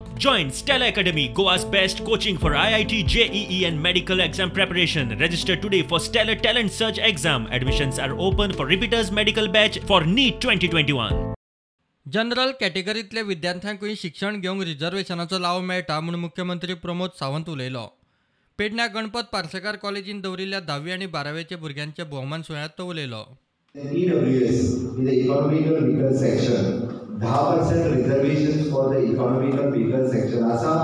Join Stella Academy, Goa's best coaching for IIT, JEE and medical exam preparation. Register today for Stellar Talent Search exam. Admissions are open for repeaters medical batch for NEET 2021. General कॅटेगरींतल्या विद्यार्थ्यांकूय शिक्षण घेवंक रिजर्वेशनाचो लाव मेळटा म्हूण मुख्यमंत्री प्रमोद सावंत उलयलो. पेडण्या गणपत पार्सेकार कॉलेजीन दवरिल्ल्या 10वी आनी 12वेच्या भुरग्यांच्या भोवमान सुवाळ्यांत तो उलयलो. EWS in the economical weaker section, 10% reservation for the economical weaker section आसा.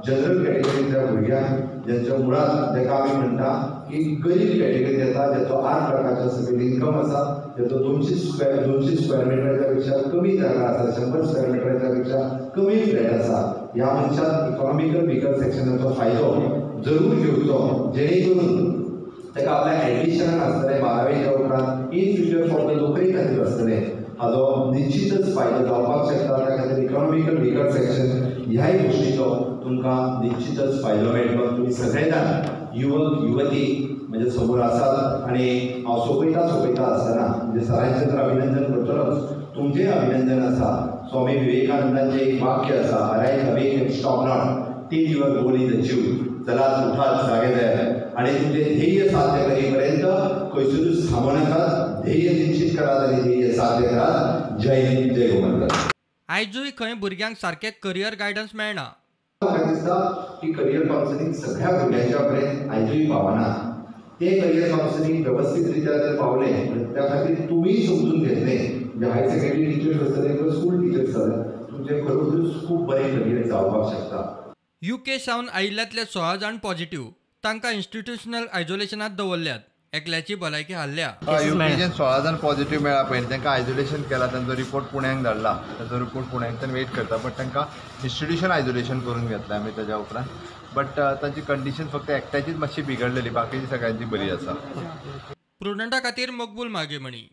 जनरल कॅटेगरीतल्या भुरग्यांक ज्यांच्या मुळात ताका आमी म्हणटा की गरीब कॅटेगरीत येता, ज्याचो 8 लाखाच्या सकयल इन्कम आसा, ज्याचो 200 स्क्वेअर मिटराच्या पेक्षा कमी जागा आसा, 100 स्क्वेअर मिटराच्या पेक्षा कमी फ्लॅट आसा, ह्या मनशान इकॉनॉमिकल विकर सेक्शनाचो फायदो जरूर घेवचो, जेणे करून ताका आपल्या एडमिशनाक आसतलें 12वेच्या उपरांत इन फ्युचर फॉर the नोकरी खातीर आसतलें, हाजो निश्चितच फायदो जावपाक शकता. त्या खातीर इकॉनॉमिकल विकर सेक्शन ह्याय गोश्टीचो तुमकां निश्चितच फायदो मेळटलो. तुमी सगळे जाण युवक युवती म्हजे समोर आसात आनी हांव सोंपयता सोंपयता आसतना म्हणजे सरांचें तर अभिनंदन करतलोच, तुमचें अभिनंदन आसा. स्वामी विवेकानंदांचें एक वाक्य आसा, arise, awake and stop not till your goal is achieved. चलात, उठात, जागे जायात आनी तुमचें ध्येय साध्य करी पर्यंत खंयसरूच थांबो नाकात. ध्येय निश्चित करात आनी ध्येय साध्य करात. जय हिंद, जय गोमंतक. आयजूय खंय भुरग्यांक सारकें करियर गायडन्स मेळना. म्हाका दिसता की करियर कावन्सिलींग सगळ्या भुरग्यांच्या पर्यंत आयजूय पावना. ते करियर कावन्सिलींग वेवस्थीत रित्या जर पावलें, त्या खातीर तुमी समजून घेतलें, म्हणजे हायर सेकंडरी टिचर्स आसतले किंवा स्कूल टिचर्स जाल्यार तुमचें खरोखरूच खूब बरें करियर जावपाक शकता. युके सावन आयिल्ल्यांतले 16 जाण पॉझिटिव्ह, तांकां इन्स्टिट्युशनल आयसोलेशनात दवरल्यात. एकल्याची भलायकी हाल्ल्या. युकेच्यान 16 जाण पॉझिटिव्ह मेळ्ळा पयलीं तांकां आयसोलेशन केला, तांचो रिपोर्ट पुण्याक धाडला, तांचो रिपोर्ट पुण्याकच्यान वेट करता, बट तांकां इन्स्टिट्युशन आयसोलेशन करून घेतलें आमी ताज्या उपरांत. बट तांची कंडिशन फक्त एकट्याचीच मातशी बिगडलेली, बाकीची सगळ्यांची बरी आसा. प्रुडंटा खातीर मकबूल मागेमणी.